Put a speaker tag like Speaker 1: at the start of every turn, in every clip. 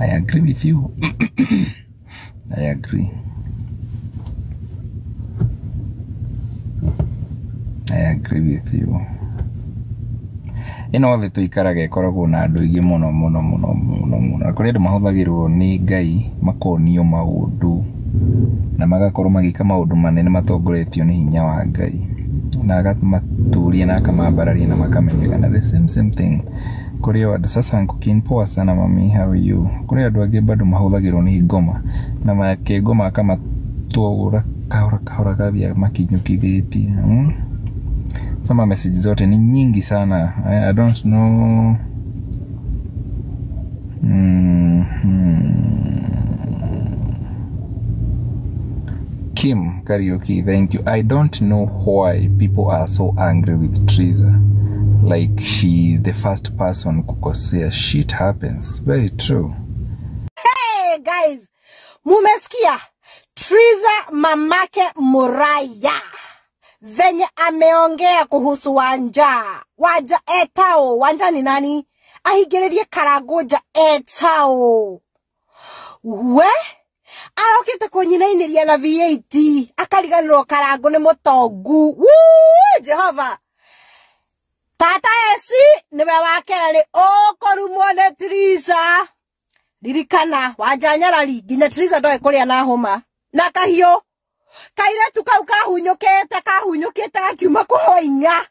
Speaker 1: I agree with you. I agree. I agree with you. Ĩno thĩ tũikaraga ĩkoragwo na andũ aingĩ mũno mũno mũno mũno mũno. Na kũrĩ andũ mahũthagĩrwo nĩ Ngai makonio maũndũ na magakorwo magĩka maũndũ manene matongoretio nĩ hinya wa Ngai, na akamaturia na akamambararia na makamenyeka. Na the same same thing kũrĩ o andũ. Sasa Nkukin, poa sana mami, how are you? Kũrĩ andũ angĩ bado mahũthagĩrwo nĩ ngoma na makĩngoma akamatũra kahora kahora gathiĩ makinyũkithĩtie. Soma message zote ni nyingi sana. I don't know. Kim Kariuki, thank you. I don't know why people are so angry with Triza. Like she's the first person kukosea. Shit happens. Very true.
Speaker 2: Hey guys, mumesikia Triza mamake Muraya venye ameongea kuhusu Wanja. Wanja etao. Wanja ni nani? Ahigiririe Karangoja etao. We arokite kunyinainiria na VAT akariganirwo Karango ni mutongu. Woo, Jehova. Tata esi niwe wa keri ukurumwo ni Triza. Ririkana Wanja nyarari nginya Triza ndoe kuria na homa na kahiũ kairetu kau kahunyũkĩte kahunyũkĩte gakiuma kũhoinya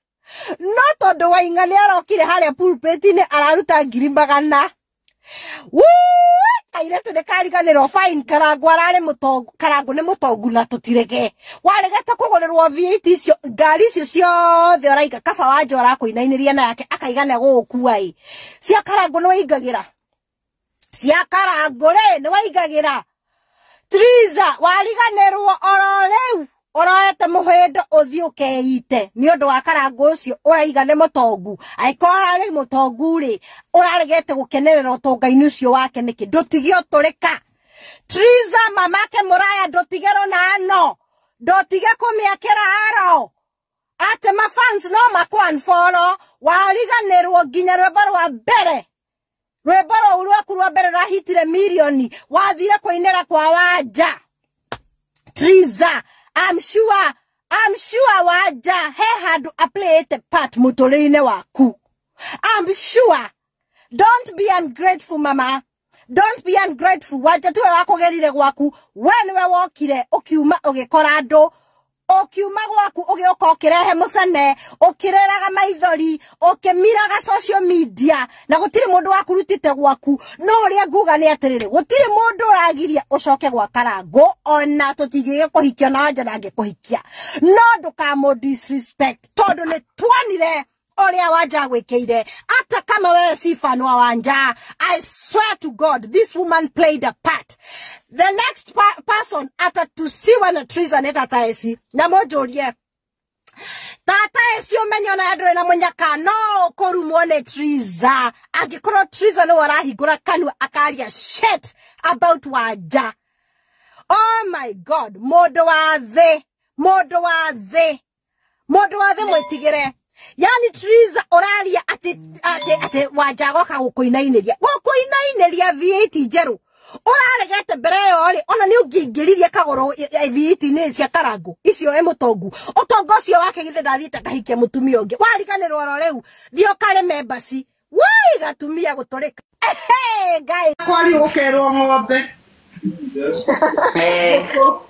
Speaker 2: no tondũ Waing'a nĩ arokire harĩa pulpit-inĩ araruta 100,000. Woo, kairetu nĩ kariganĩrwo fine. Karango ararĩ mũtongu, Karango nĩ mũtongu na tũtirege waregete kũgũrĩrwo VAT icio ngari icio ciothe ũraiga kaba Wanja ũrakũinainĩria na yake akaiga nĩ gũgũkua ĩ cia Karango nĩ waingagĩra cia Karango rĩ nĩ waingagĩra. Triza wariganĩrwo oro rĩu ũroete mũhĩndo ũthiĩ ũkeite nĩ ũndũ wa Karango ũcio ũraiga nĩ mũtongu. Angĩkorwo ararĩ mũtongu rĩ ũraregete gũkenerera ũtonga-inĩ ũcio wake nĩkĩ? Ndũtige ũtũrĩka. Triza mamake Muraya ndũtige rũnano, ndũtige kũmĩakĩra aro atĩ mafans no makũ-unfollow. Wariganĩrwo nginya rwĩmbo rwa mbere, rwĩmbo rũu rwaku rwa mbere rwahitire mirioni wathire kũinĩra kwa Wanja. Triza, I'm sure Wanja he handũ aplayete part mũtũrĩre-inĩ waku. I'm sure. Don't be ungrateful mama. Don't be ungrateful. Wanja tiwe wakũgerire gwaku, we niwe wokire ũkiuma ũgĩkora andũ, ũkiuma gwaku ũgĩũka ũkĩrehe mũcene, ũkĩrĩraga maithori, ũkĩmiraga social media na gũtirĩ mũndũ wakurutĩte gwaku. No ũrĩa nguga nĩ atĩrĩrĩ, gũtirĩ mũndũ ũragiria ũcoke gwa Karango ona tũtingĩgĩkũhikia na Wanja ndangĩkũhikia, no ndũkamũ disrespect tondũ nĩ tuonire ũrĩa Wanja gwĩkĩire. Hata kama wewe si fan wa Wanja, I swear to God this woman played a part. The next person atatusiwa na Triza nĩ Tata Esi. Na mũnjũrie Tata Esi ũmenye ona ndũrĩ na mũnyaka no ũkũrumwo nĩ Triza angĩkorwo Triza nĩwe ũrahingũra kanua akaria shit about Wanja. Oh my God, mũndũ wa thĩ, mũndũ wa thĩ, mũndũ wa thĩ mwĩtigĩre. Yani Triza ũraria atĩ atĩ atĩ Wanja agoka gũkũinainĩria gũkũinainĩria VAT njerũ ũraregete mbere ĩyo rĩ ona nĩ ũngĩingĩririe kagũrũ VAT-inĩ cia Karango icio e mũtongu ũtonga ũcio wake githĩ ndathiĩte akahikia mũtumia ũngĩ wariganĩrwo oro rĩu thiĩ ũkarĩme embassy wai gatumia gũtũrĩka. Hey guys,
Speaker 3: kwario ũkerwo ng'ombe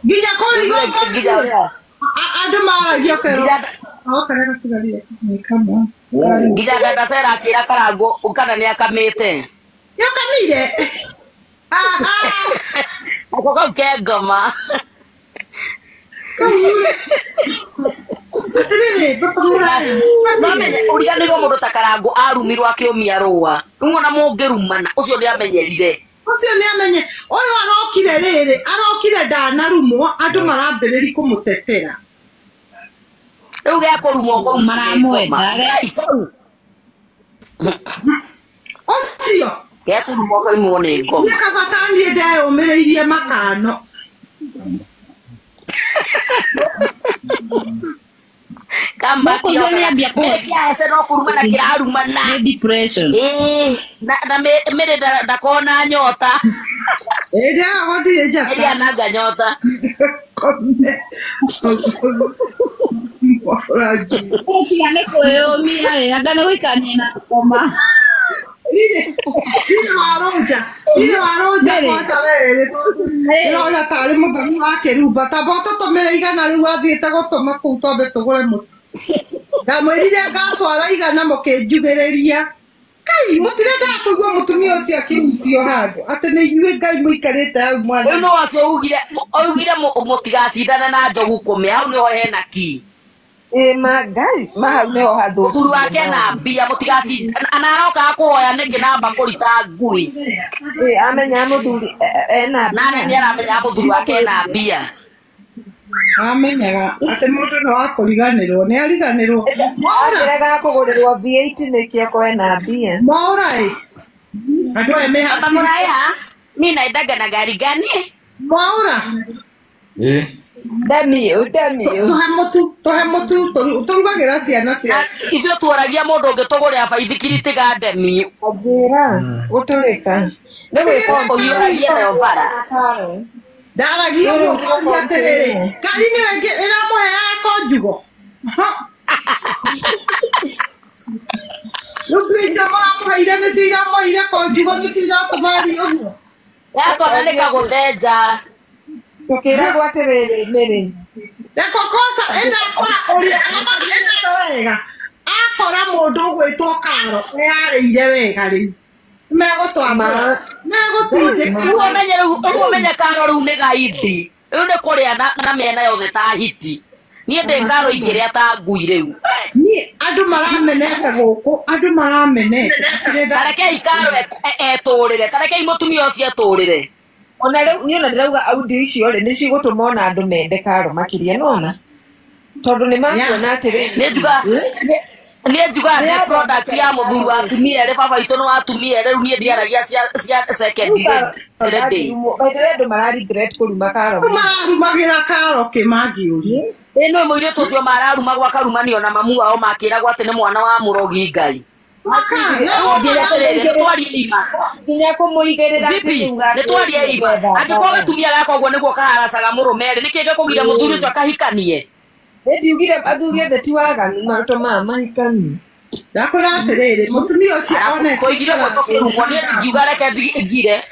Speaker 3: nginya kũrĩ andũ maragia ũkerwo
Speaker 4: nginya Gandacera akĩra Karango kana nĩ akamĩte.
Speaker 3: Nĩakamire?
Speaker 4: Nako kau ke ngoma. Ũriganĩrwo mũndũ ta Karango arumirwo akĩũmia rũa. Rĩu ona mũngĩrumana ũcio nĩ amenyerire.
Speaker 3: Ũcio nĩ amenye. Ũyũ arokire rĩrĩ, arokire ndanarumwo, andũ marambĩrĩria kũmũtetera.
Speaker 4: Rĩu gĩa kũrumwo kũrumwo
Speaker 5: maramwenda
Speaker 3: ũcio
Speaker 4: gĩa kũrumwo kũrumwo nĩ ngoma.
Speaker 3: Nĩ kabata niĩ ndeyũmĩrĩirie makano.
Speaker 4: Comeback
Speaker 5: Mũkũigua nĩambia kũhota.
Speaker 4: Mĩrĩ kĩa no kũrumana kĩrarumana.
Speaker 5: Nĩ depression.
Speaker 4: Ĩĩ, na mĩrĩ ndakona nyota.
Speaker 3: Ĩĩ ndĩragondire njata.
Speaker 4: Mĩrĩ ananga nyota.
Speaker 3: Kome.
Speaker 5: Tiga nĩ kwĩyũmia rĩ, anga nĩ gũikarania na ngoma.
Speaker 3: Ndirĩ warũnja. Ndirĩ warũnja kwanza wewe. Ndĩrona tarĩ mũthoni wa kĩrumba. Tamba ũtũtũmĩre igana rĩu athiĩte gũtũma kũu twambe tũgũre mũtu. Ndamwĩrire ngatwara igana mũkĩnjugĩrĩria. Kai mũtirendaga kũigua mũtumia ũcio akĩhutio handũ. Atĩ nĩ inyuĩ Ngai mũikarĩte hau mwathani.
Speaker 4: Rĩu nĩ ũcio augire mũtigacindane na njogu kũmĩa hau nĩho hena ki.
Speaker 6: Ĩ ma Ngai ma hau nĩho hathũkire.
Speaker 4: Mũthuri wake na mbia mũtigacindane na arokaga kũhoya nĩkĩ na mbakũri ta ngui.
Speaker 6: Ĩ amenya mũthuri ena
Speaker 4: mbia. Na nĩ aramenya mũthuri wake ena mbia.
Speaker 3: Amenyaga atĩ mũndũ nĩ wa kũriganĩrwo nĩ ariganĩrwo.
Speaker 6: Akĩregaga kũgũrĩrwo V8 nĩkĩ akorwo ena mbia.
Speaker 3: Mwaũra ĩ. Andũ aya me
Speaker 4: Baba Mũraya, mi naendaga na gari gani?
Speaker 3: Mwaũra.
Speaker 6: Ndamiũ.
Speaker 3: Tũhe mũtu tũrugagĩra ciana cia.
Speaker 4: Ithuĩ tuoragia mũndũ ũngĩ tũgũrĩra baithikiri tiga ndemi.
Speaker 6: Njĩra gũtũrĩka. Nĩ gwĩka
Speaker 4: ũhiũragia nayo bara.
Speaker 3: Ndaragia ũguo ngaria atĩrĩrĩ, ngari nĩyo ĩngĩ ĩramũheaga konjugo. Rĩu mbia icio mũramũheire nĩcio iramũheire konjugo nĩcio iratũma arie ũguo.
Speaker 4: Yakona nĩ kagũthenja.
Speaker 6: Tũkĩragwo atĩrĩrĩ mĩrĩ.
Speaker 3: Reke kosa ĩndakora ũrĩa ĩndakora wega. Akora mũndũ ũgwĩtwo Karo nĩarĩire wega rĩu. Megũtwambũra. Megũtindĩka.
Speaker 4: Rĩu ũmenye Karo rĩu nĩ gaidi. Rĩu nĩ kũrĩa na mĩena yothe ta hiti. Niĩ ndĩ Karo ingĩrĩa ta ngui rĩu.
Speaker 3: Niĩ andũ maramenete gũkũ, andũ maramenete.
Speaker 4: Tarekei Karo etũrĩre, tarekei mũtumia ũcio etũrĩre.
Speaker 6: Ona rĩu niĩ ona ndĩrauga audio icio rĩ nĩ cigũtũma ona andũ mende Karo makĩria nĩwona tondũ nĩ makuona atĩrĩrĩ.
Speaker 4: Niĩ njugaga nĩ product ya mũthuri wa atumia erĩ, baba witũ nĩ wa atumia erĩ, rĩu niĩ ndiaragia cia second lady.
Speaker 6: By the way andũ mara regret kũruma Karo.
Speaker 3: Mararumagĩra Karo kĩ mangĩũria.
Speaker 4: Ĩ nĩ mũirĩtu ũcio mararumagwo akarumanio na mamu wao makĩragwo atĩ nĩ mwana wa mũrogi Ngai.
Speaker 6: Nginya kũmũigĩrĩra
Speaker 4: nĩ twarie ima. Angĩkorwo gatumia gaka ũguo nĩguo kaharacaga mũrũme rĩ, nĩkĩ gĩkũgiria mũthuri ũcio akahikanie?
Speaker 6: Nĩ ndiugire athuri othe ti waganu matũmaga mahikanie.
Speaker 3: Ndakwĩra atĩrĩrĩ, mũtumia ũcio one
Speaker 4: kũigire ũguo tũkĩrumwo, niĩ ndingiuga reke ngire.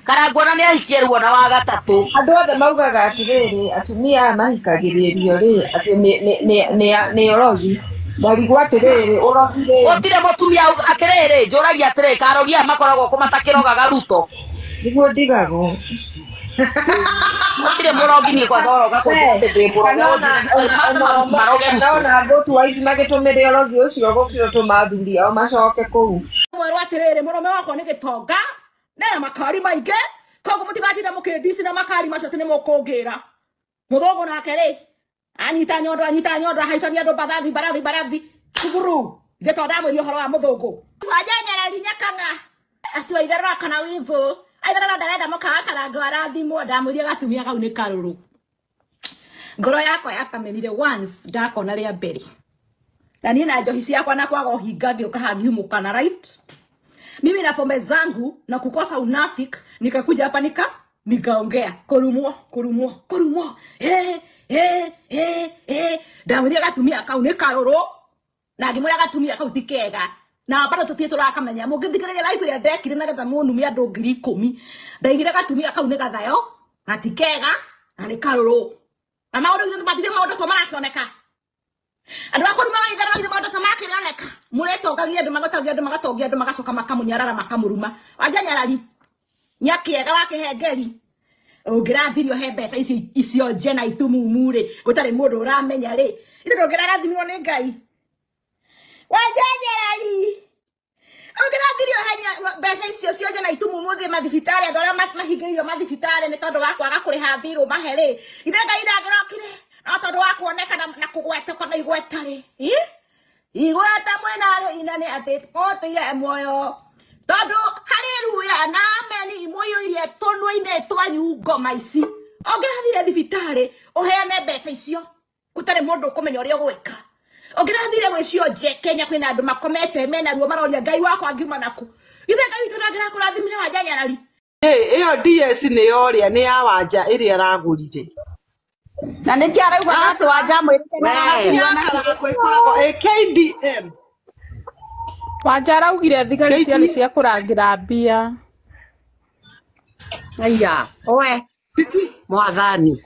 Speaker 4: Karangwana nĩ ahikie rĩu ona wa gatatũ.
Speaker 6: Andũ othe maugaga atĩrĩrĩ, atumia aya mahikagĩrĩrio rĩ atĩ nĩ ũrogi. Ndarigwo atĩrĩrĩ ũrogi rĩ.
Speaker 4: Gũtirĩ mũtumia atĩrĩrĩ, njũragia atĩrĩrĩ, karogi aya makoragwo kũ matakĩrogaga Ruto?
Speaker 6: Nĩguo ndigagwo.
Speaker 4: Gũtirĩ mũrogi niĩ kwanza ũroga kũnjĩra atĩ ndĩ mũrogi, maroge Ruto.
Speaker 6: Ona andũ twice magĩtũmĩre ũrogi ũcio gũkĩra tũma athuri ao macoke kũu.
Speaker 2: Mwerwo atĩrĩrĩ, mũrũme wakwa nĩ gĩtonga, nena makari maingĩ, koguo mũtigatinda mũkĩndici na makari macio atĩ nĩ mũkũngĩra. Mũthũngũ nake rĩ, anyita nyondo ahaicania andũ mbarathi mbarathi mbarathi kuguru. Ithe to ndamwĩria ũhoro wa mũthũngũ. Wanjanyarari nyakang'a ati waitherera kana wivu aitherera ndarenda mũkawa Karango arathimwo. Ndamwĩria gatumia kau nĩ karũrũ. Ngoro yakwa yakamenire once ndakona rĩa mbere. Na niĩ na njohi ciakwa na kwaga ũhinga ngĩũka haha ngĩhumũkana right. Mimi na pombe zangu na kukosa unafik nikakuja hapa nikaongea kurumwo kurumwo kurumwo ndamwĩria gatumia kau nĩ karũrũ na ngĩmwĩra gatumia kau ti kega na bado tũtirĩ tũrakamenya. Mũngĩthikĩrĩria live ĩrĩa ndekire nĩgetha mũnumie andũ 10,000 ndaigire gatumia kau nĩ gathayo na ti kega na nĩ karũrũ na maũndũ ithuĩ matirĩ maũndũ to marakĩoneka. Andũ a kũruma maitherera ithuĩ maũndũ to marakĩoneka. Mũretongagia andũ magatongia andũ magatongia andũ magacoka makamũnyarara makamũruma. Wanjanyarari nyakĩega wa kĩhengeri ũngĩrathirio he mbeca icio nje na itumumu rĩ gũtarĩ mũndũ ũramenya rĩ ithe ndũngĩrarathimirwo nĩ Ngai. Wanjanyarari ũngĩrathirio he mbeca icio cionje na itumumu ũthiĩ mathibitarĩ andũ arĩa mahingĩirio mathibitarĩ nĩ tondũ wa kwaga kũrĩha mbirũ mahe rĩ ithe Ngai ndangĩrokire no tondũ wa kuoneka na kũgwetwo na igweta rĩ igweta mwena rĩ ina nĩ atĩ ũtũire muoyo tondũ haleluya na ameni imũiyũirie tũnua-inĩ twanyu ngoma ici. Ũngĩrathire thibitarĩ ũheane mbeca icio
Speaker 7: Gũtarĩ mũndũ ũkũmenya ũrĩa ũgwĩka. Ũngĩrathire gwĩ cionje Kenya kwĩna andũ makomete mena ruo maroria Ngai wakwa ngiuma naku. Ithe Ngai witũ ndangĩrakũrathimire Wanja Nyarari.
Speaker 3: Ĩyo DS nĩ yoria nĩ ya Wanja ĩrĩa aragũrire.
Speaker 8: Na nĩkĩ arauga atĩ Wanja amwĩrĩte
Speaker 3: Ngari ya Karangũ ĩkoragwo ĩ KDM.
Speaker 9: Wanja araugire thigari ciarĩ cia kũrangĩra mbia.
Speaker 10: Aya, oe. Mwathani.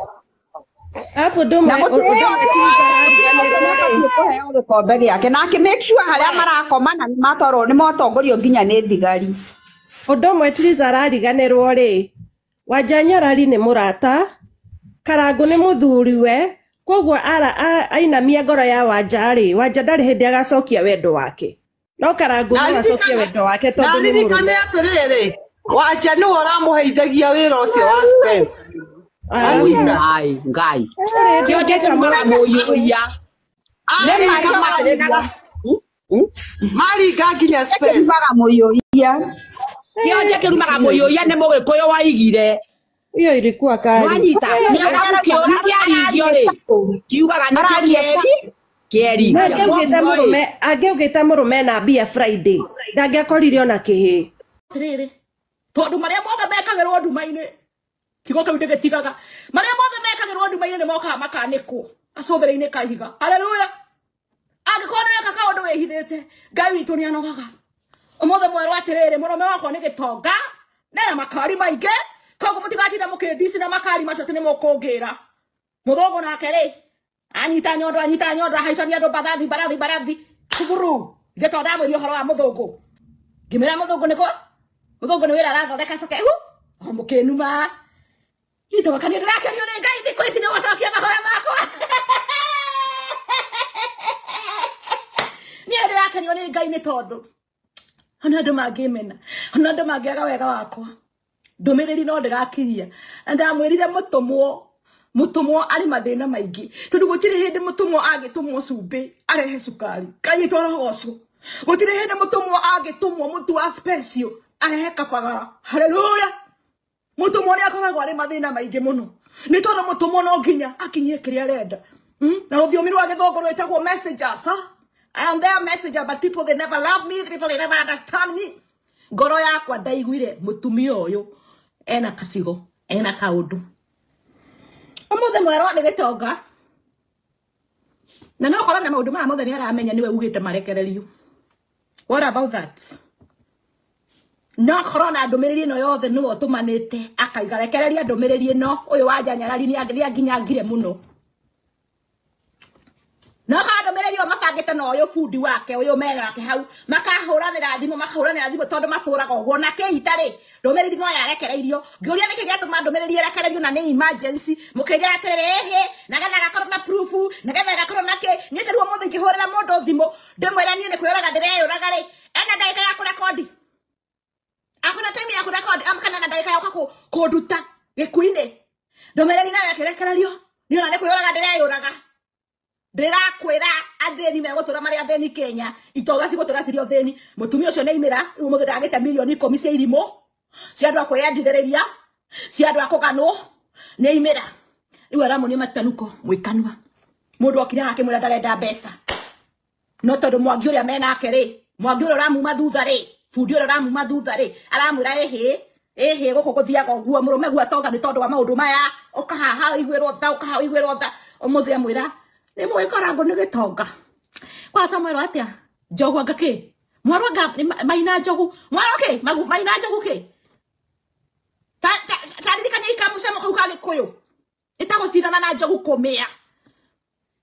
Speaker 2: Alafu ndũmwe
Speaker 8: Na kũheo gĩkombe gĩake na akĩ make sure harĩa marakoma na nĩmatwarwo nĩmatongorio nginya nĩ thigari.
Speaker 2: Ũndũ ũmwe Triza arariganĩrwo rĩ, Wanja Nyarari nĩ mũrata, Karangũ nĩ mũthuriwe, koguo ainamia ngoro ya Wanja rĩ, Wanja ndarĩ hĩndĩ agacokia wendo wake. No Karangũ no acokie wendo wake tondũ nĩ
Speaker 3: Naririkane
Speaker 2: mũrũme.
Speaker 3: atĩrĩrĩ, Wanja nĩwe ũramũheithagia wĩra ũcio wa Spencer.
Speaker 10: Ngai, Ngai. Kĩonje kĩrumaga mũiyũiya.
Speaker 3: Maringa maringa nginya Spencer.
Speaker 8: Kĩrumaga mũiyũiya.
Speaker 10: Kĩonje kĩrumaga mũiyũiya nĩ mũgĩkũyũ waigire.
Speaker 2: Hiyo ilikuwa kali.
Speaker 10: Mwanyita. Arabu kĩũra kĩaringio rĩ, kiugaga nĩkĩo kĩeri kĩeringia.
Speaker 2: Angĩaugĩte mũrũme, angĩaugĩte mũrũme na mbia Friday, ndangĩakorire ona kĩhĩ.
Speaker 7: Atĩrĩrĩ, tondũ marĩa mothe mekagĩrwo nduma-inĩ, kiugo kĩu ndĩgĩtigaga. Marĩa mothe mekagĩrwo nduma-inĩ nĩmokaga makanĩkwo gacũmbĩrĩ-inĩ ka ihiga. Haleluya. Angĩkorwo nĩweka kaũndũ wĩhithĩte, Ngai witũ nĩanogaga. Ũmũthĩ mwerwo atĩrĩrĩ, mũrũme wakwa nĩ gĩtonga, nena makari maingĩ, koguo mũtigatinda mũkĩndici na makari macio atĩ nĩmũkũngĩra. Mũthũngũ nake rĩ, anyita nyondo, ahaicania andũ mbarathi, mbarathi, mbarathi. Kuburu. Ithe tondũ ndamwĩria ũhoro wa mũthũngũ. Ngĩmwĩra mũthũngũ nĩkũ? Mũthũngũ nĩ wĩra arathondeka coke hu o mũkĩnuma. Gitũmakania ndĩrakenio nĩ Ngai thikũ ici nĩ gũcokia mahoya makwa. Niĩ ndĩrakenio nĩ Ngai nĩ tondũ ona andũ mangĩmena, ona andũ mangĩaga wega wakwa, ndũmĩrĩri no ndĩrakinyia. Na ndamwĩrire mũtũmwo arĩ mathĩna maingĩ, tondũ gũtirĩ hĩndĩ mũtũmwo angĩtũmwo cumbĩ arehe cukari kanyitwo rogocwo. Gũtirĩ hĩndĩ mũtũmwo angĩtũmwo mũtu wa special arehe kabagara. Haleluya. Mũtũmwo nĩ akoragwo arĩ mathĩna maingĩ mũno, nĩ tondũ mũtũmwo no nginya akinyie kĩrĩa arenda. Na rũthiomi rwa gĩthũngũ rwĩtagwo messengers. I am their messenger, but people they never love me, people they never understand me. Ngoro yakwa ndaiguire mũtumia ũyũ ena kacigo, ena kaũndũ. Ũmũthĩ mwerwo nĩ gĩtonga. Na no korwo na maũndũ maya mothe nĩ aramenya nĩwe ugĩte marekererio. What about that? No korwo na ndũmĩrĩri ĩno yothe nĩwe ũtũmanĩte akaiga rekereria ndũmĩrĩri ĩno, ũyũ Wanja Nyarari nĩ anginyangire mũno. No korwo ndũmĩrĩri ĩyo mabangĩte na ũyũ bundi wake ũyũ menake hau makahũranĩra thimũ tondũ matũraga ũguo na kĩhita rĩ, ndũmĩrĩri no yarekereirio. Ngĩũria nĩkĩ gĩatũma ndũmĩrĩri ĩrekererio na nĩ emergency, mũkĩnjĩra atĩrĩrĩ, ĩhĩ, nagetha gakorwo na proof, nagetha gakorwo na kĩ. Niĩ ta rĩu ũmũthĩ ingĩhũrĩra mũndũ thimũ ndĩmwĩre niĩ nĩ kwĩyũraga ndĩreyũraga rĩ, ena ndagĩka ya kũrekondi. Akuna time ya kũrekondi kana na ndagĩka ya gũka kũnduta gĩkuũ-inĩ. Ndũmĩrĩri nayo ĩkĩrekererio, niĩ ona nĩ kwĩyũraga ndĩreyũraga. Ndĩrakwĩra athĩni megũtũra marĩ athĩni Kenya, itonga cigũtũra cirĩ ũthĩni. Mũtumia ũcio nĩaimĩra, rĩu ũmũthĩ ndagĩte mirioni 10 cia irimũ, cia andũ a kwĩyendithĩrĩria, cia andũ a kũganwo, nĩaimĩra. Rĩu aramuonia matanuko mwĩkanua. Mũndũ okire haha akĩmwĩra ndarenda mbeca. No tondũ Mwangi ũrĩa menake rĩ, Mwangi ũrĩa ũramuma thutha rĩ, bundi ũrĩa ũramuma thutha rĩ, aramwĩra ĩhĩ, ĩhĩ gũkũ gũthiaga ũguo, mũrũme guo atonga nĩ tondũ wa maũndũ maya, ũka haha ũiguĩrwo tha, ũka haha ũiguĩrwo tha. Ũmũthĩ amwĩra nĩ mũĩ Karangũ nĩ gĩtonga. Kwanza mwerwo atĩa? Njogu anga kĩ? Mwerwo anga maina njogu. Mwerwo kĩ? Maina njogu kĩ? Ta ririkania ikamucemo kau ka Gĩkũyũ. Ĩtagũcindana na njogu kũmĩa.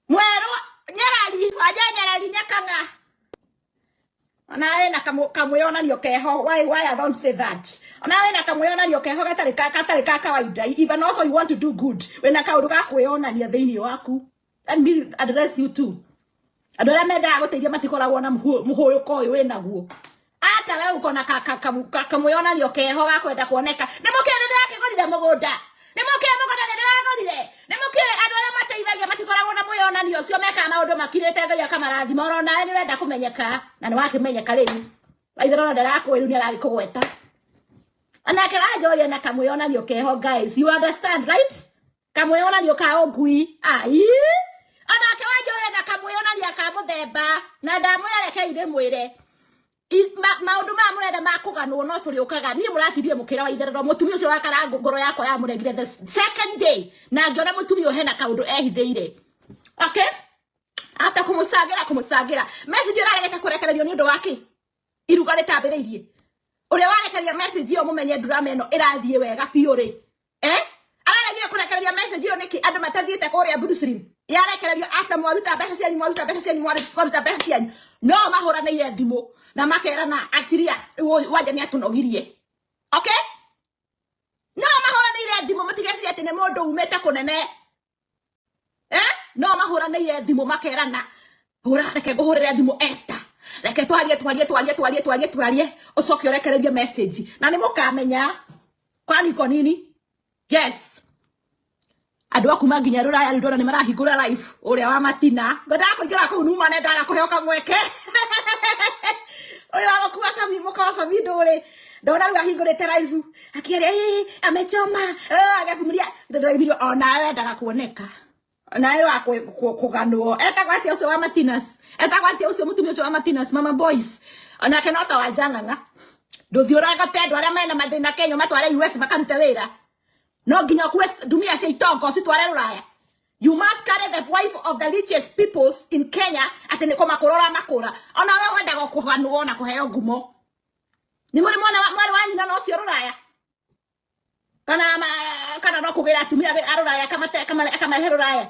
Speaker 7: Mwerwo Nyarari, Wanja Nyarari nyakang'a. Ona wĩna kamwĩonanio keho. Why I don't say that? Ona wĩna kamwĩonanio keho gatarĩ ka kawaida. Even also you want to do good. Wĩna kaũndũ ga kwĩonania thĩinĩ waku. Let me address you too. Andũ arĩa mendaga gũteithia matikoragwo na mũhũyũko ũyũ wĩnaguo. Ata we ũkona kamwĩonanio keho ga kwenda kuoneka. Nĩ mũkĩĩ nĩ ndĩrakĩgũrire mũgũnda. Nĩ mũkĩĩ mũgũnda nĩ ndĩragũrire. Nĩ mũkĩĩ andũ arĩa mateithagia matikoragwo na mwĩonanio ũcio, mekaga maũndũ makirĩte Ngai akamarathima. Oro nawe nĩ ũrenda kũmenyeka na nĩ wakĩmenyeka rĩu. Waitherero ndarakũĩ rĩu nĩ aragĩkũgweta. Onake Wanja ũyũ ena kamwĩonanio keho guys. You understand, right? Kamwĩonanio ka ũngui. Ai. Ona Muthemba na ndamwira rekei ndimwire maundu ma murenda makuganwo no turiukaga ni muratirie mukira wa itherero mutumia ucio wa Karango ngoro yakwa ya muregire the second day na ngiona mutumia hena kaundu ehithiire. Okay, after kumusagira message iraregete kurekererio ni undu wake iruga ritambiriirie uria warekereria message iyo mumenye drama ino irathie wega biu ri araregire kurekereria message iyo niki andu matathiete kuria Bruce yarekererio after mwaruta mbeca cianyu mwaruta mbeca cianyu mwaruta mbeca cianyu no mahũranĩire thimũ na makerana aciria wanja nĩ atũnogirie. Okay, no mahũranĩire thimũ matigeciria atĩ nĩ mũndũ umĩte kũnene no mahũranĩire thimũ makerana hũra reke ngũhũrĩre thimũ Esther reke twarie twarie twarie twarie twarie twarie ũcoke ũrekererie message na nĩ mũkamenya kwani iko nini. Yes, andũ a kuma nginya rũraya rĩu ndona nĩ marahingũra live ũrĩa wa Matina ngwendaga kũingĩra kũu numa ne ndaga kũheo kamweke ũyũ wa gũkua Sami mũka wa Sami ndũrĩ ndona rĩu ahingũrĩte live akĩaria amechoma agabumiria ndĩraiguire onawe endaga kuoneka onawe wa kũganwo etagwo atĩa ũcio wa Matinas etagwo atĩa ũcio mũtumia ũcio wa Matinas mama boys onake no ta wa Njang'ang'a ndũthiĩ ũrangote andũ arĩa mena mathĩna Kenya matware US makarute wĩra no nginya ũkue ndumia cia itongo citware rũraya. You must carry the wife of the richest peoples in Kenya atĩ nĩ kũmakũra ũramakũra ona we wendaga kũganwo na kũheo ngumo nĩ mũrĩ mwana mwarĩ wa nyina na ũcio rũraya kana no kũgĩra atumia a rũraya akamarehe rũraya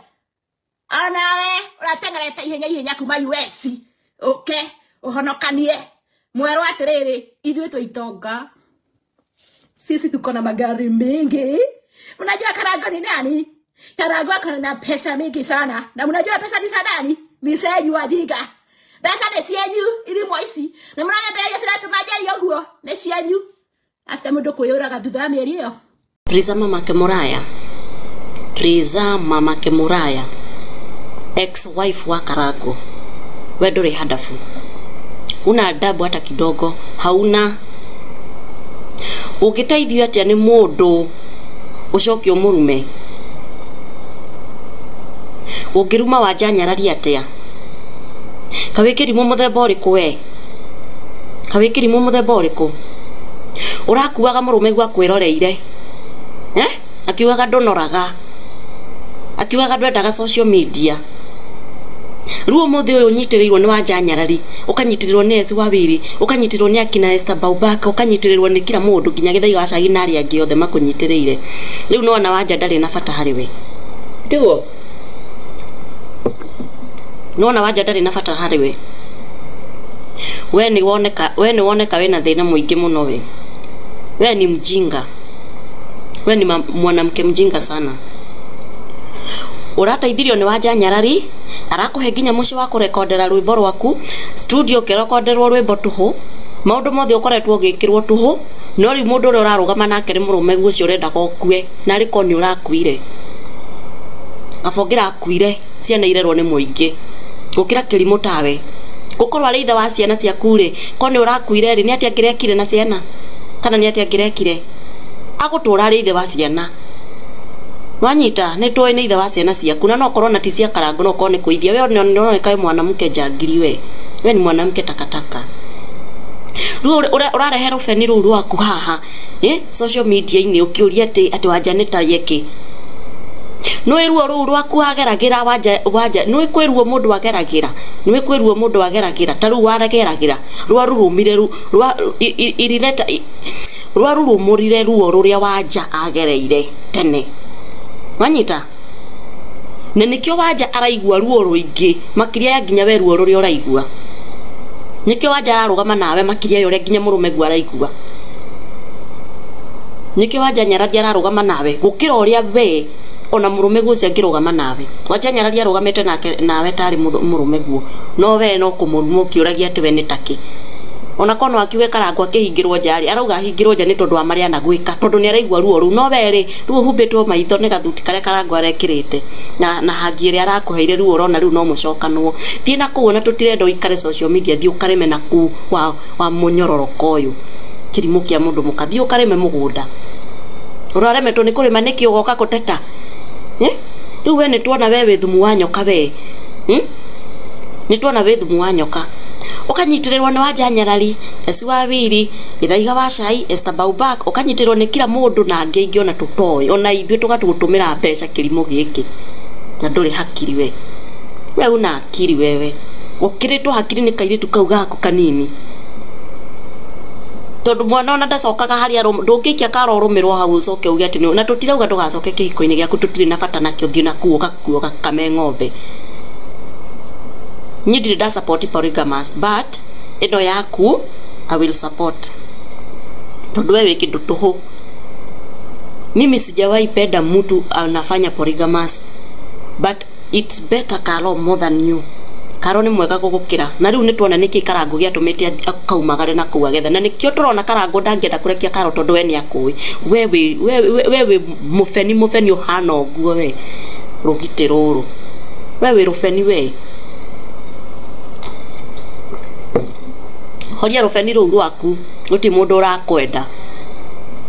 Speaker 7: onawe ũrateng'erete ihenya ihenya kuma US ũke ũhonokanie mwerwo atĩrĩrĩ ithuĩ twĩ itonga sisi tuko na magari mingi. Unajua Karango ni nani? Karango ako na pesa mingi sana. Na unajua pesa ni za nani? Ni zenyu wajinga. Pesa ni cienyu ili mwa ici. Na mnaona mbele ciratuma njeri ũguo ni cienyu. After mũndũ kwĩyũraga thutha wa mĩeri ĩyo.
Speaker 4: Triza mamake Muraya. Triza mamake Muraya. Ex-wife wa Karango. We ndũrĩ hadafu. Una adabu hata kidogo. Hauna. Ũngĩteithio atĩa nĩ mũndũ ũcoke ũmũrume? Ũngĩruma Wanja Nyarari atĩa? Kawĩ kĩrimũ mũthemba ũrĩkũ we? Kawĩ kĩrimũ mũthemba ũrĩkũ? Ũrakuaga mũrũme guo akwĩroreire akiugaga ndũnoraga akiugaga ndwendaga social media. Rĩu ũmũthĩ ũyũ ũnyitĩrĩirwo nĩ Wanja Nyarari ũkanyitĩrĩrwo nĩ Esi Wawiri ũkanyitĩrĩrwo nĩ akina Esther Baubaka ũkanyitĩrĩrwo nĩ kila mũndũ nginya Gĩthaiga wa Cagi na arĩa angĩ othe makũnyitĩrĩire. Rĩu nĩwona Wanja ndarĩ na bata harĩ we tiguo? Nĩwona Wanja ndarĩ na bata harĩ we. We nĩwoneka wĩna thĩna mũingĩ mũno we. We ni mjinga. We ni mwanamke mjinga sana. Ũrateithirio nĩ Wanja Nyarari arakũhe nginya mũciĩ wa kũrekondera rwĩmbo rwaku studio ũkĩrekonderwo rwĩmbo tũhũ maũndũ mothe ũkoretwo ũgĩkĩrwo tũhũ no rĩu mũndũ ũrĩa ũrarũgama nake nĩ mũrũme guo ũcio ũrendaga ũkue na arĩ korwo nĩ ũrakuire kaba ũngĩrakuire ciana irerwo nĩ mũingĩ gũkĩra kĩrimũ tawe gũkorwo arĩ ithe wa ciana ciaku rĩ korwo nĩ ũrakuire rĩ nĩ atĩa angĩrekire na ciana kana nĩ atĩa angĩrekire agũtũra arĩ ithe wa ciana. Wanyita nĩ tũĩ nĩ ithe wa ciana ciaku na no korwo na ti cia Karango no korwo nĩ kũithia we nĩoneka wĩ mwanamke njangiri we we ni mwanamke takataka. Rĩu ũrarehe rũbeni rũu rwaku haha social media-inĩ ũkĩũria atĩ Wanja nĩ ta yekĩ nĩũĩ ruo rũu rwaku wageragĩra Wanja nĩũĩ kwĩ ruo mũndũ ageragĩra nĩũĩ kwĩ ruo mũndũ ageragĩra ta rũu wageragĩra rwarurumire rwarurumũrire ruo rũrĩa Wanja agereire tene. Wanyita na nikio Wanja araigua ruo rũingĩ makĩria ya nginya we ruo rũrĩa ũraigua nikio Wanja ararũgama nawe makĩria ya ũrĩa nginya mũrũme guo araigua nikio Wanja Nyarari ararũgama nawe gũkĩra ũrĩa we ona mũrũme guo ũcio angĩrũgama nawe. Wanja Nyarari arũgamĩte nake nawe tarĩ mũrũme guo no we no kũmũruma ũkĩũragia atĩ we nĩ takĩ ona kono akiuge Karango akĩhingĩrwo nja rĩ arauga ahingĩrwo nja nĩ tondũ wa marĩa anagwĩka tondũ nĩ araigua ruo rũu no we rĩ ruo humbĩtwo maitho nĩ gathuti karĩa Karango arekĩrĩte na hangi ĩrĩa arakũheire ruo ũrona rĩu no mũcokanwo thiĩ na kũu ona tũtirenda ũikare social media thiĩ ũkarĩme na kũu wa mũnyororoko ũyũ kĩrimũ kĩa mũndũ mũka thiĩ ũkarĩme mũgũnda ũraremetwo nĩ kũrĩma nĩkĩ ũgoka kũteta rĩu we nĩ tuona we wĩ thumu wa nyoka we. Nĩ tuona wĩ thumu wa nyoka. Ũkanyitirĩrwo nĩ Wanja Nyarari, Esi wa Wiri, Gĩthaiga wa Cai, Esther Baubak, ũkanyitirĩrwo nĩ kila mũndũ na angĩ aingĩ ona tũtoĩ. Ona ithuĩ tũgatũgũtũmĩra mbeca kĩrimũ gĩkĩ. Na ndũrĩ hakiri we. We una akiri wewe. Ũkĩrĩtwo hakiri nĩ kairĩtu kau gaku kanini. Tondu mwana ona ndacokaga harĩa ndũngĩikia karorũmĩrwo hau ũcoke uge atĩ na tũtirauga ndũgacoke kĩhiko-inĩ gĩaku tũtirĩ na bata nakĩo thiĩ nakuo ũgakuo gakame ng'ombe. Niĩ ndirĩ nda support polygamous but ĩno yaku I will support. Tondu wewe wĩ kĩndũ tũhũ. Mimi sijawahi penda mtu anafanya polygamous but it's better Karo more than you. Karo nĩ mwega gũgũkĩra na rĩu nĩ tuona nĩkĩ Karango gĩatũmĩte akaumagare na kũu agetha na nĩkĩo tũrona Karango ndangĩenda kũrekia Karo tondũ we nĩ akũĩ we wĩ mũbeni mũbeni ũhana ũguo we rũgitĩ rũrũ we wĩ rũbeni we horia rũbeni rũu rwaku gũtirĩ mũndũ ũrakwenda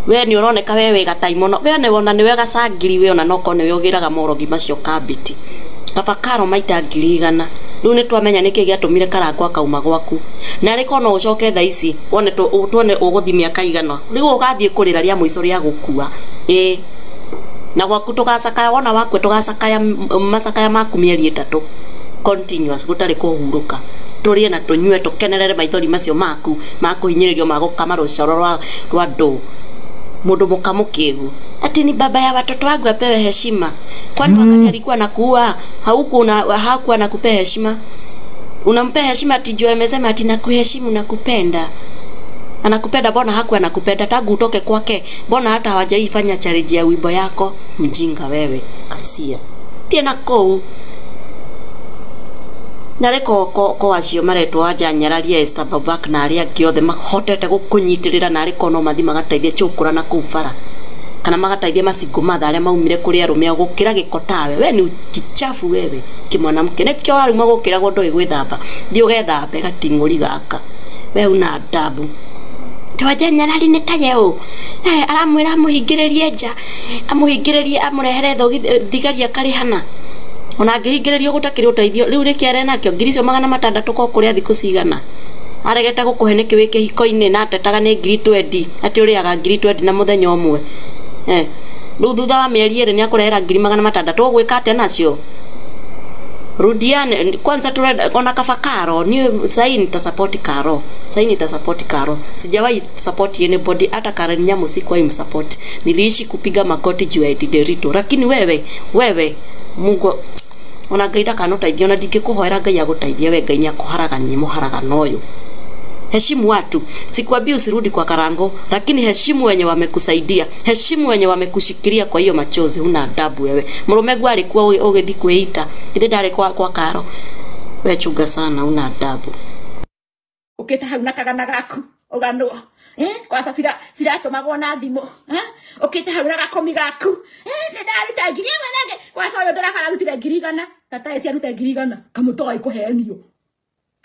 Speaker 4: we nĩ ũroneka we wĩ gatai mũno we nĩ wona nĩ we gacangiri we ona nokorwo nĩwe ũgĩraga morogi macio kambiti kaba Karo maita 100,000 rĩu nĩ twamenya nĩkĩ gĩatũmire Karango akauma gwaku na rĩko no ũcoke thaa ici wone tuone ũgũthiĩ mĩaka igana rĩu ũgathiĩ kũrĩra rĩa mũico rĩa gũkua ĩĩ na gwaku tũgacakaya wona wakue tũgacakaya macakaya maku mĩeri 3 continuous gũtarĩ kũhurũka tũrĩe na tũnyue tũkenerere maithori macio maku makũhinyĩrĩrio magũkama rũcoro rwa ndũ mũndũ mũkamũkĩgu ati ni baba ya watoto wangu apewe heshima. Kwani wakati alikuwa nakuua hakuwa nakupea heshima? Unampea heshima ati juu amesema ati nakuheshimu nakupenda. Anakupenda mbona hakuwa anakupenda tangu utoke kwake? Mbona hata hawajaifanya challenge ya wimbo yako? Mjinga wewe, kasia. Tena kou. Nareko ko acio maretwo Wanja Nyarari Esther Babak na arĩa angĩ othe mahotete gũkũnyitĩrĩra na arĩko no mathi magateithia chũkũra na kũu bara kana magateithia macingo matha arĩa maumire kũrĩ arũme ao gũkĩra gĩko tawe. We nĩ kichafu wewe kĩmwanamke nĩkĩo waruma gũkĩragwo ndũĩ gwĩthamba thiĩ ũgethambe gating'ũri gaka we una adabu. Wanja Nyarari nĩ taye ũ aramwĩra amũhingĩrĩrie nja amũhingĩrĩrie amũrehere thigari akarĩhana ona angĩhingĩrĩrio gũtakĩrĩ ũteithio rĩu rĩkĩ are nakĩo 600,000 ko kũrĩa thikũ cigana aregete gũkũhe nĩkĩ wĩ kĩhiko-inĩ na atetaga nĩ 20,000 atĩ ũrĩaga 20,000 na mũthenya ũmwe rĩu thutha wa mĩeri 2 nĩakũrehera 600,000 ũgwĩka atĩa nacio? Rudiane kwanza turenda ona kaba Karo ni sahi nitasupport Karo sahi nitasupport Karo sijawahi support anybody hata Karen Nyamu sikuwahi msupport niliishi kupiga magoti juu ya Derito lakini wewe Mungu ona Ngai ndakanũteithia ona ndingĩkũhoera Ngai agũteithie we Ngai nĩakũharagania mũharagano ũyũ. Heshimu watu. Sikwambii usirudi kwa Karango, lakini heshimu wenye wamekusaidia, heshimu wenye wamekushikilia kwa hiyo machozi. Huna adabu wewe. Mũrũme alikuwa ũgĩthiĩ kwĩita, ithe ndarĩ kwa Karo. We chunga sana, una adabu.
Speaker 7: Ũkĩte hau na kagana gaku ũganwo kwaca ciratũmagwo na thimũ ũkĩte hau na gakomi gaku nĩ ndaruta 1,000 nake kwaca ũyũ ndĩrakararutire 100,000 tata eci arute 100,000 kamũtoĩ kũhenio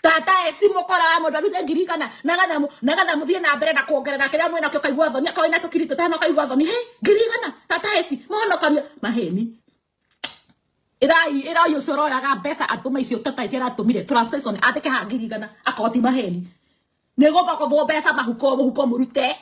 Speaker 7: tata eci mũkora wa mũndũ arute 100,000 nagatha mũthiĩ na mbere na kuongerera kĩrĩa mwĩna kĩo kaigua thoni akorwo ina tũkiri tũtano kaigua thoni he 100,000 tata eci mũhonokania maheni ĩrai ũcio ũroyaga mbeca atũma icio tata eci aratũmire transaction andĩke haha 100,000 akorwo ti maheni nĩ gũthogothwo mbeca mahuko mũhuko mũrute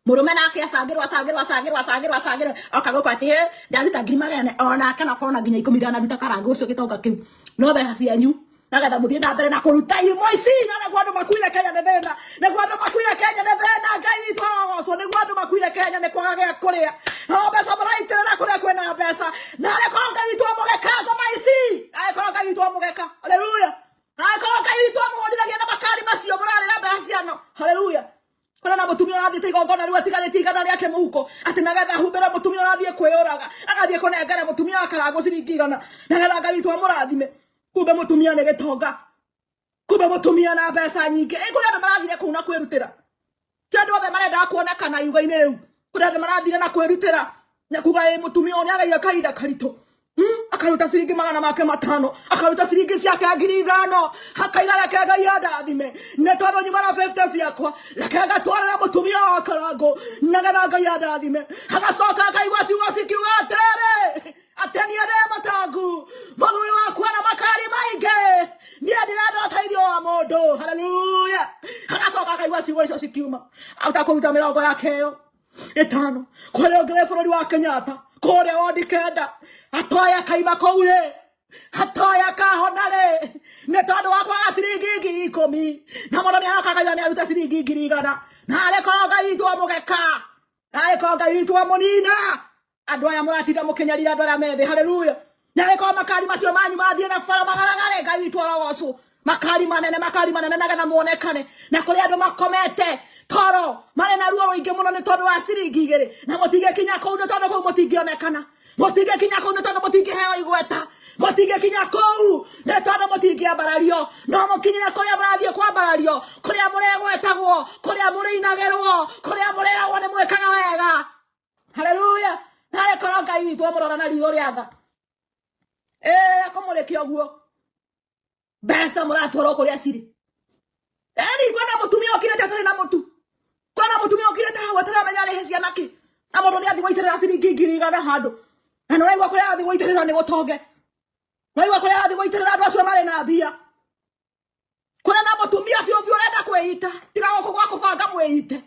Speaker 7: mũrũme nake acangĩrwo acangĩrwo acangĩrwo acangĩrwo acangĩrwo oka gũkũ atĩ ndaruta 400,000 onake no akorwo na nginya 10 ndanaruta Karango ũcio gĩtonga kĩu no mbeca cianyu nagetha mũthiĩ na mbere na kũruta imwe ici na nĩguo andũ makuire Kenya nĩ thĩna nĩguo andũ makuire Kenya nĩ thĩna Ngai witũ arogocwo nĩguo andũ makuire Kenya nĩ kwaga gĩa kũrĩa no mbeca maraitĩrĩra kũrĩa kwĩna mbeca na arĩkorwo Ngai witũ amũgeka ngoma ici arĩkorwo Ngai witũ amũgeka haleluya arĩkorwo Ngai witũ amũhũrithagia na makari macio mũrarĩra mbeca ciano haleluya kũrĩ na mũtumia ũrathiĩte igongona rĩu atigarĩtie 100 rĩake mũhuko atĩ nagetha ahumbĩre mũtumia ũrathiĩ kwĩyũraga agathiĩ kũnengera mũtumia wa Karango ciringi 100 nagetha Ngai witũ amũrathime kumbe mũtumia nĩ gĩtonga kumbe mũtumia na mbeca nyingĩ kũrĩ andũ marathire kũu na kwĩrutĩra ti andũ othe marendaga kuonekana iruga-inĩ rĩu kũrĩ andũ marathire na kwĩrutĩra na kuga ĩ mũtumia ũyũ nĩageire kahinda karitũ akaruta ciringi 500 akaruta ciringi ciake 5,000 akaiga reke Ngai andathime nĩ tondũ nyuma na 50 ciakwa reke ngatwarĩre mũtumia wa Karango nagetha Ngai andathime agacoka akaigua ciugo cikiuga atĩrĩrĩ atĩ niĩ ndĩ matangu mũthuri wakwa na makari maingĩ Niĩ ndirenda ũteithio wa mũndũ. Haleluya. Agacoka akaigua ciugo icio cikiuma atakũruta mĩrongo yake ĩyo ĩtano kũrĩa ũngĩ wĩ bũrũri wa Kenyatta kũrĩa wondi 9 atoya kaima kũu rĩ atoya kahona rĩ nĩ tondũ wa kwaga ciringi 10,000 na mũndũ nĩ aroka akaiga nĩ aruta ciringi 100,000 na arĩ korwo Ngai witũ amũgeka na arĩ korwo Ngai witũ amũnina andũ aya mũratinda mũkĩnyarira andũ arĩa methĩ. Haleluya. Na arĩ korwo makari macio manyu mathiĩ na bara magaragare Ngai witũ arogocwo makari manene nagetha muonekane na kũrĩ andũ makomete toro marĩ na ruo rũingĩ mũno nĩ tondũ wa ciringi 2 na mũtingĩkinya kũu nĩ tondũ kũu mũtingĩonekana mũtingĩkinya kũu nĩ tondũ mũtingĩheo igweta mũtingĩkinya kũu nĩ tondũ mũtingĩambarario no mũkinyire kũrĩa mũrathiĩ kwambarario kũrĩa mũregwetagwo kũrĩa mũrĩinagĩrwo kũrĩa mũreragwo nĩ mwĩkaga wega. Haleluya. Narĩ korwo Ngai witũ amũrora na riitho rĩa tha akũmũrĩkia ũguo mbeca mũratwarwo kũrĩa cirĩ. Eni kwĩna mũtumia ũkirĩte atarĩ na mũtu kwĩna mũtumia ũkirĩte hau ataramenya arĩhe ciana kĩ na mũndũ nĩ athiĩ gũitĩrĩra ciringi 1,000 handũ na nĩ ũraigua kũrĩa athiĩ gũitĩrĩra nĩ gũtonge ũraigua kũrĩa athiĩ gũitĩrĩra andũ acio marĩ na mbia. Kũrĩ na mũtumia biũ biũ ũrenda kwĩita tiga gũkũ gwa kũbanga mwĩite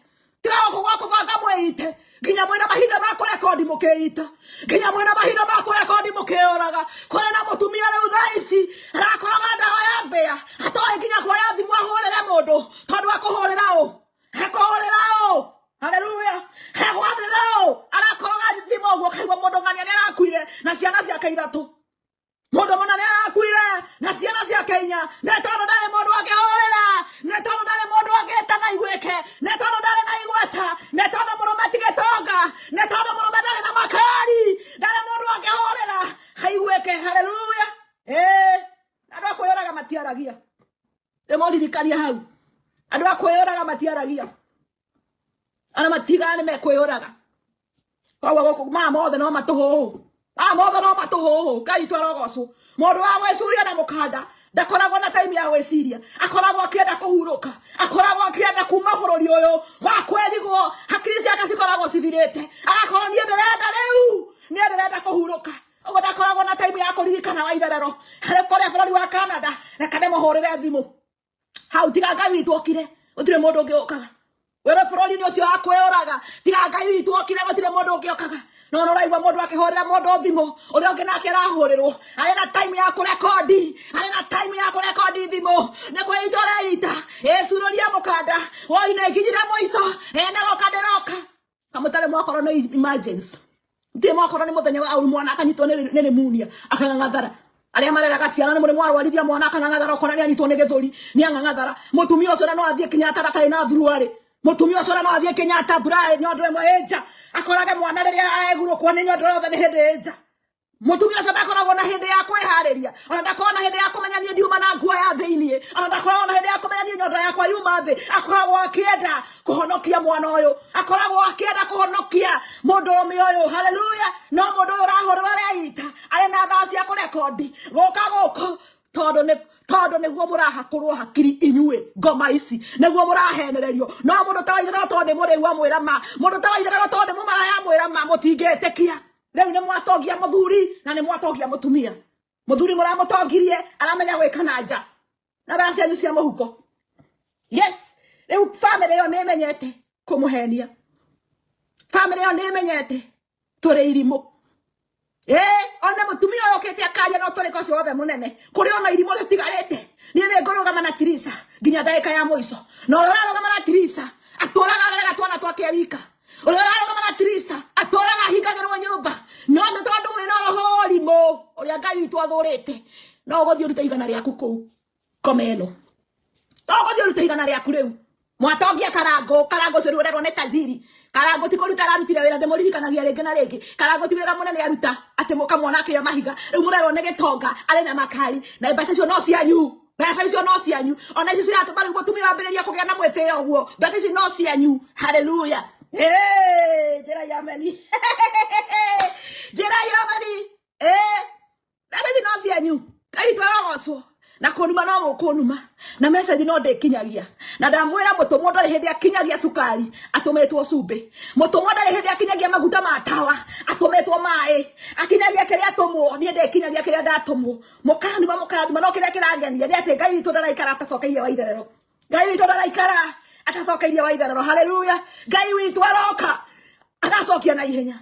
Speaker 7: tiga gũkũ gwa kũbanga mwĩite nginya mwĩna mahinda ma kũrekondi mũkĩita nginya mwĩna mahinda ma kũrekondi mũkĩũraga. Kũrĩ na mũtumia rĩu thaa ici arakoroga ndawa ya mbĩa atoĩ nginya kuoya thimũ ahũrĩre mũndũ tondũ akũhũrĩra ũ akũhũrĩra ũ. Haleluya. Akũhũrĩra ũ arakoroga thimũ ũguo kaigua mũndũ ng'ania nĩ arakuire na ciana ciake 3 mũndũ mũna nĩ arakuire na ciana ciake 4 nĩ tondũ ndarĩ mũndũ angĩhũrĩra nĩ tondũ ndarĩ mũndũ angĩtana iguĩke nĩ tondũ ndarĩ na igweta nĩ tondũ mũrũme ti gĩtonga nĩ tondũ mũrũme ndarĩ na makari ndarĩ mũndũ angĩhũrĩra aiguĩke. Haleluya. Andũ a kwĩyũraga matiaragia ndĩmũririkania hau andũ a kwĩyũraga matiaragia ana matigaga nĩ mekwĩyũraga koguo gũkũ maya mothe no matũhũhũ maya mothe no matũhũhũ. Ngai witũ arogocwo. Mũndũ wa gwĩcuria na mũkanda ndakoragwo na time ya gwĩciria akoragwo akĩenda kũhurũka akoragwo akĩenda kuma bũrũri ũyũ wa kwĩrigwo hakiri ciake cikoragwo cithirĩte agakorwo niĩ ndĩrenda rĩu niĩ ndĩrenda kũhurũka ũguo ndakoragwo na time ya kũririkana wa itherero harĩ kũrĩa bũrũri wa Canada reke ndĩmũhũrĩre thimũ hau tiga Ngai witũ okire gũtirĩ mũndũ ũngĩ ũkaga wĩra bũrũri-inĩ ũcio wa kwĩyũraga tiga Ngai witũ okire gũtirĩ mũndũ ũngĩ ũkaga no no ũraigua mũndũ akĩhũrĩra mũndũ thimũ ũrĩa ũngĩ nake arahũrĩrwo arĩ na time ya kũrekondi arĩ na time ya kũrekondi thimũ nĩ kwĩita ũreita ĩcururia mũkanda woina ikinyire mũico ĩnaroka ndĩroka kamũtarĩ mwakorwo nĩ emergency ndirĩ mwakorwo nĩ mũthenya wa ũru mwana akanyitwo nĩ pneumonia akang'ang'athara arĩa mareraga ciana nĩ mũrĩ mwarwarithia mwana akang'ang'athara okona nĩ anyitwo nĩ gĩthũri nĩ ang'ang'athara mũtumia ũcio no athiĩ Kenyatta ndatarĩ na thuruarĩ mũtumia ũcio no athiĩ Kenyatta mbura nyondo ĩmwe ĩnja akorage mwana rĩrĩa egurũkwo nĩ nyondo yothe nĩ hĩndĩ ĩnja mũtumia ũcio ndakoragwo na hĩndĩ ya kwĩharĩria ona ndakoragwo na hĩndĩ ya kũmenya niĩ ndiuma na nguo ya thĩiniĩ ona ndakoragwo na hĩndĩ ya kũmenya niĩ nyondo yakwa yuma thĩ akoragwo akĩenda kũhonokia mwana ũyũ akoragwo akĩenda kũhonokia mũndũrũme ũyũ. Haleluya. No mũndũ ũyũ ũrahũrĩrwo areita arĩ na thaa cia kũrekondi gũka gũkũ tondũ nĩguo mũrahakũrwo hakiri inyuĩ ngoma ici nĩguo mũrahenererio no mũndũ ta Waitherero tondũ nĩ mũrĩu amwĩra ma mũndũ ta Waitherero tondũ nĩ mũmaraya amwĩra ma mũtingĩtĩkia rĩu nĩ mwatongia mũthuri na nĩ mwatongia mũtumia mũthuri mũramũtongirie aramenya gwĩka na nja na mbeca cianyu cia mũhuko. Yes rĩu bamĩrĩ ĩyo nĩ ĩmenyete kũmũhenia bamĩrĩ ĩyo nĩ ĩmenyete tũrĩ irimũ ona mũtumia ũyũ ũkĩte akaria no tũrĩko ũcio wothe mũnene kũrĩ ona irimũ rĩtigarĩte niĩ nĩ ngũrũgama na Tirisa nginya ndagĩka ya mũico na ũrĩa ũrarũgama na Tirisa atũraga areraga twana twake wika ũrĩa ũrarũgama na Tirisa atũraga ahingagĩrwo nyũmba no nĩ tondũ wĩna roho wa ũrimũ ũrĩa Ngai witũ athũrĩte no ũgũthiĩ ũrute igana rĩaku kũu koma ĩno no ũgũthiĩ ũrute igana rĩaku rĩu mwatongia karango karango ũcio rĩu ũrerwo nĩ tajiri karango ti kũruta ararutire wĩra ndĩmũririkanagia rĩngĩ na rĩngĩ karango ti wĩra mũnene aruta atĩ mũkamwona akĩoya mahiga rĩu mũrerwo nĩ gĩtonga arĩ na makari na mbeca icio no cianyu mbeca icio no cianyu ona ici ciratũma rĩu mũtumia wambĩrĩria kũgĩa na mwĩtĩo ũguo mbeca ici no cianyu. Haleluya. Njĩra ya ameni njĩra ya ameni mbeca ici no cianyu Ngai witũ arogocwo na kũnuma no mũkũnuma na message no ndĩkinyagia Na ndamwĩra mũtũmwo ndarĩ hĩndĩ akinyagia cukari atũmĩtwo cumbĩ, mũtũmwo ndarĩ hĩndĩ akinyagia maguta ma tawa atũmĩtwo maĩ, akinyagia kĩrĩa atũmwo. Niĩ ndĩkinyagia kĩrĩa ndatũmwo. Mũkanuma mũkanuma, no kĩrĩa kĩrangenia nĩ atĩ Ngai witũ ndaraikara atacokeirie wa itherero. Ngai witũ ndaraikara atacokeirie wa itherero. Haleluya! Ngai witũ aroka agacokia na ihenya.